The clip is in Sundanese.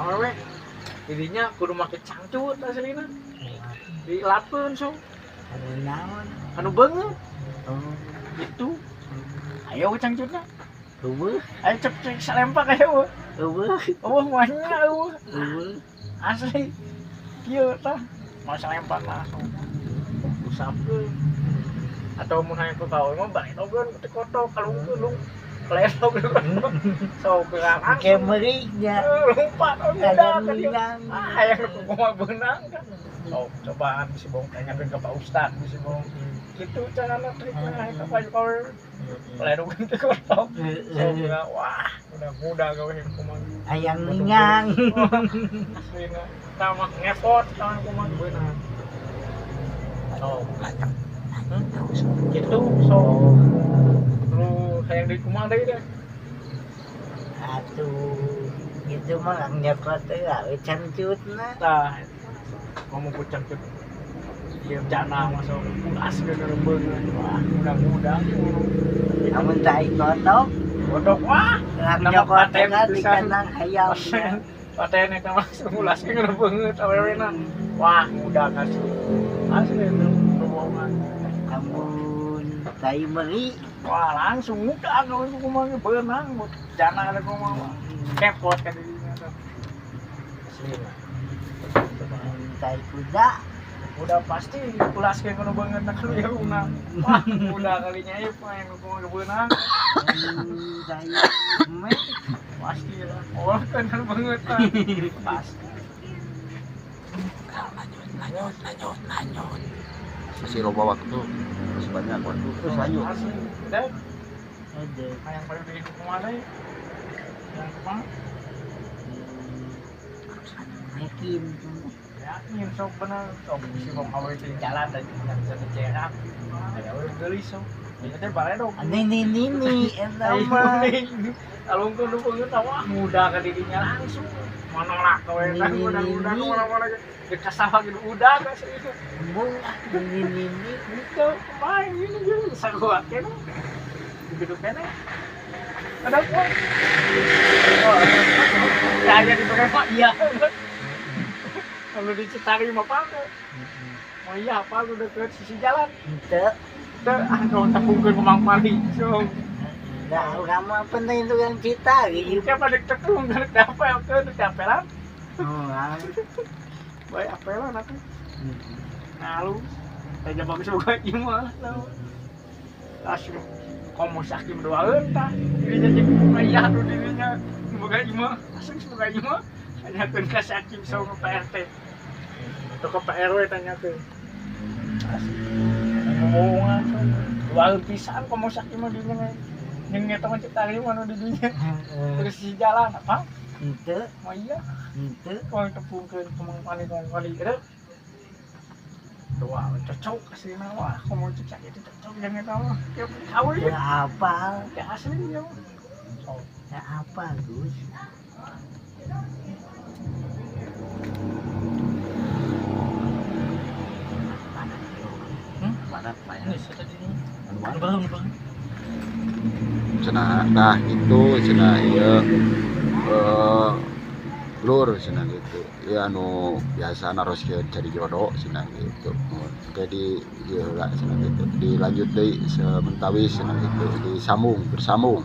Awewe didinya kudu make cangcut aslina. Dilapeun sok. Anu naon? Anu beungeut. Oh, itu. Ayo cangcutna. Eueuh, Ayo cek cek salempak ayo. Eueuh, Eueuh moalnya eueuh. Eueuh. Asli. Kieu tah. Mau salempak langsung. Usapkeun. Atau mun hayang ku kawe mah baledogeun teh kotok kalungkeun lung. Baledog sok geura Ke langsung. meuriknya. Lompat oh Hayang udah ka dieu. minang. Ah, hayang nu kumaha beunang kan. Sok cobaan bisi bohong tanyakeun ka Pak Ustad bisi bohong. Gitu carana trikna hayang ka payu kawe. Baledogeun teh kotok. Sok geura wah, mudah-mudah gawe kumaha. Hayang minang. Aslina tah mah ngepot tah kumaha beunang. Sok gitu sok lu hayang di kumaha deui deh. Atuh, itu mah kang nyokot teh we cangcutna. Tah ngomong ku cangcut ieu jana masuk ulas geus beungeut wah mudah-mudah Amun tai kotok, kodok wah kang Nama nyokot paten teh di pisan. kandang hayam. Paten paten eta langsung ulas geus beungeut awewena wah mudah kasih asli itu bohongan. Amun tai meri, Wah langsung mudah gawe kumaha beunang jana ada kumaha kepot ka dirinya tuh asli. Amun tai kuda, Udah pasti ulas kayak kono banget nak lu ya una wah udah kalinya ya pengen kumaha beunang amun tai me, pasti lah oh kan banget lah pasti. Lanjut, lanjut, lanjut. Masih loba waktu, masih banyak waktu. Terus lanjut. Asli udah aduh. yang paling di kumaha deui yang kumaha Yakin. Yakin sok bener sok si bong awe teh jalan dan yang bisa dicerak aya we geulis sok ieu teh baledog. Nini nini eta mah. Alungkeun nu beungeut wah mudah ka dirinya langsung menolak we tah mudah-mudah mana-mana ge kasawah gitu udah ka serius. Embung ah nini nini. Gitu kumaha ini ge sarua kene gitu kene ada apa saya di mah iya kalau dicitari mah apa mau iya apa lu deket sisi jalan Henteu. teu ah kalau tepungkeun ku Mang Pali so Nah, urang mah penting tukang cita gitu. Siapa dek tepung dek apa ke dek apelan Oh, ah. bae apelan aku ngalu teh bagus boga ieu mah asli komo sakim doaeun tah dirinya jeung kumaha nu dirinya boga ieu mah asli boga ieu mah tanyakeun ka sakim saung ke Pak RT atau ke Pak RW tanyakeun asli ngomong doaeun pisan komo sakim mah dirinya jeung eta mah cipta mah nu di dinya terus si jalan apa Henteu, mau iya henteu. kalau tepungkeun ku Mang Pali Mang Pali eta doa cocok aslina wah komo cek itu cocok jeung eta mah ya kawin Teu apal, ya asli ya oh teu apal, Gus. Padat lah ya. Ini saya tadi Anu mana? bangun bangun. Cenah tah gitu, cenah ieu eh lur cenah gitu. Ieu anu biasa naroskeun cari jodoh cenah gitu. Oke di ieu heula cenah gitu. Dilanjut deui sementawis cenah gitu. Disambung, bersambung.